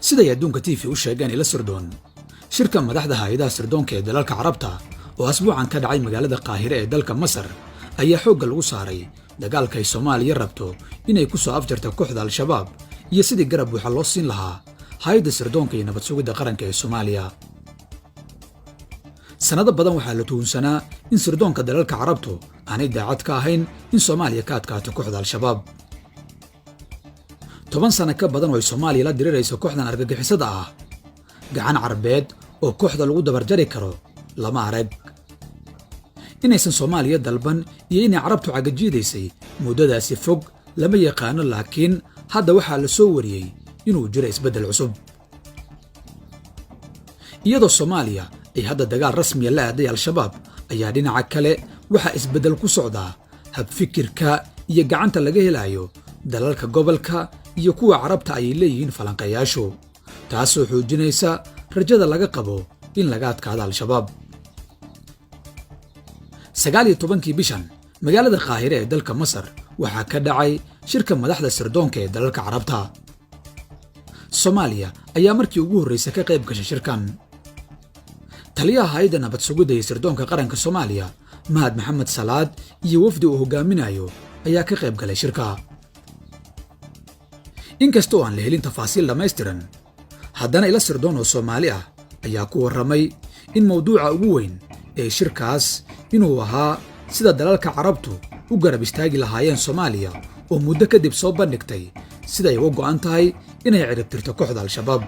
Siday Adduunka TV u sheegeen ila sirdoon, shirka madaxda hay-adaha sirdoonka ee dalalka Carabta oo asbuucan ka dhacay magaalada Qaahire ee dalka Masar ayaa xoogga lagu saaray dagaalka ay Soomaaliya rabto inay ku soo afjarto kooxda Al-Shabaab iyo sidii garab buuxa loo siin lahaa hay-adda sirdoonka iyo nabad sugidda qaranka ee Soomaaliya. Sannado badan waxaa la tuhunsanaa in sirdoonka dalalka Carabtu aanay daacad ka ahayn in Soomaaliya ka adkaato kooxda Al-Shabaab. 10 sano ka badan oo ay Soomaaliya la dirirayso kooxdan argagixisada ah, gacan Carbeed oo kooxda lagu dabarjari karo lama arag. Inaysan Soomaaliya dalban iyo inay Carabtu cagajiidaysay muddadaasi fog lama yaqaano, laakiin hadda waxaa la soo wariyey inuu jiro isbeddel cusub. Iyadoo Soomaaliya ay hadda dagaal rasmiya la aaday Al-Shabaab, ayaa dhinaca kale waxaa isbeddel ku socdaa habfikirka iyo gacanta laga helayo dalalka gobolka iyo kuwa Carabta, ayay leeyihiin falanqeeyaashu, taasoo xoojinaysa rajada laga qabo in laga adkaado Al-Shabaab. 19-kii bishan, magaalada Qaahire ee dalka Masar waxaa ka dhacay shirka madaxda sirdoonka ee dalalka Carabta. Soomaaliya ayaa markii ugu horraysa ka qayb gashay shirkan. Taliyaha hay-adda nabad sugidda iyo sirdoonka qaranka Soomaaliya, Mahad Maxamed Salaad, iyo wafdi uu hogaaminayo ayaa ka qayb galay shirka. Inkasta oo aan la helin tafaasiil dhammaystiran, haddana ila sirdoon oo Soomaali ah ayaa ku warramay in mawduuca ugu weyn ee shirkaas inuu ahaa sida dalalka Carabtu u garab istaagi lahaayeen Soomaaliya oo muddo kadib soo bandhigtay siday uga go'an tahay inay ciribtirto kooxda Al-Shabaab.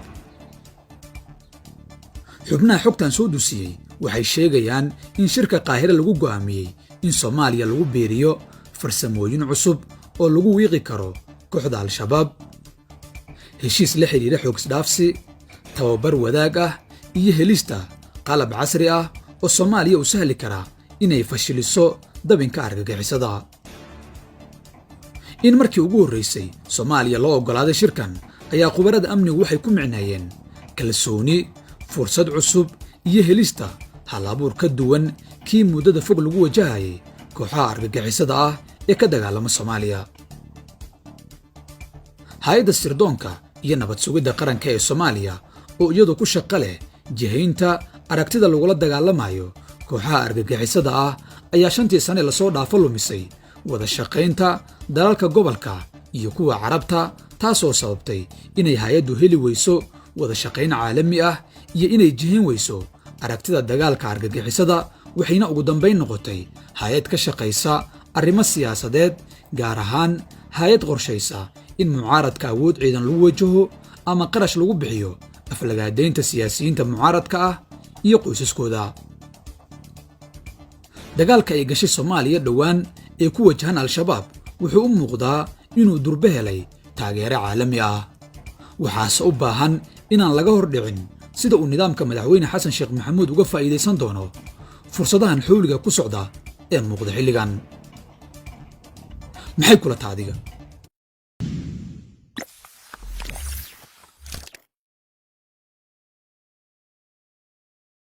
Xubnaha xogtan soo dusiyey waxay sheegayaan in shirka Qaahire lagu go'aamiyey in Soomaaliya lagu biiriyo farsamooyin cusub oo lagu wiiqi karo kooxda Al-Shabaab, heshiis la xidhiidha xog-isdhaafsi, tababar wadaag ah iyo helista qalab casri ah oo Soomaaliya u sahli karaa inay fashiliso dabinka argagixisada. In markii ugu horraysay Soomaaliya loo oggolaaday shirkan ayaa khubarada amnigu waxay ku micneeyeen kalsooni, fursad cusub iyo helista hal abuur ka duwan kii muddada fog lagu wajahayay kooxaha argagixisada ah ee ka dagaalama Soomaaliya. Hay-adda sirdoonka iyo nabad sugidda qaranka ee Soomaaliya, oo iyadu ku shaqo leh jihaynta aragtida lagula dagaalamayo kooxaha argagixisada ah, ayaa 5-tii sane lasoo dhaafo lumisay wada shaqaynta dalalka gobolka iyo kuwa Carabta, taasoo sababtay inay hay-addu heli weyso wada shaqayn caalami ah iyo inay jihayn weyso aragtida dagaalka argagixisada. Waxayna ugu dambayn noqotay hay-ad ka shaqaysa arrimo siyaasadeed, gaar ahaan hay-ad qorshaysa in mucaaradka awood ciidan lagu wajaho ama qarash lagu bixiyo aflagaadaynta siyaasiyiinta mucaaradka ah iyo qoysaskooda. Dagaalka ay gashay Soomaaliya dhowaan ee ku wajahan Al-Shabaab wuxuu u muuqdaa inuu durbe helay taageero caalami ah, waxaase u baahan inaan laga hor dhicin sida uu nidaamka Madaxweyne Xasan Sheekh Maxamuud uga faa'iidaysan doono fursadahan xawliga ku socda ee muuqda xilligan. Maxay kula ta adiga?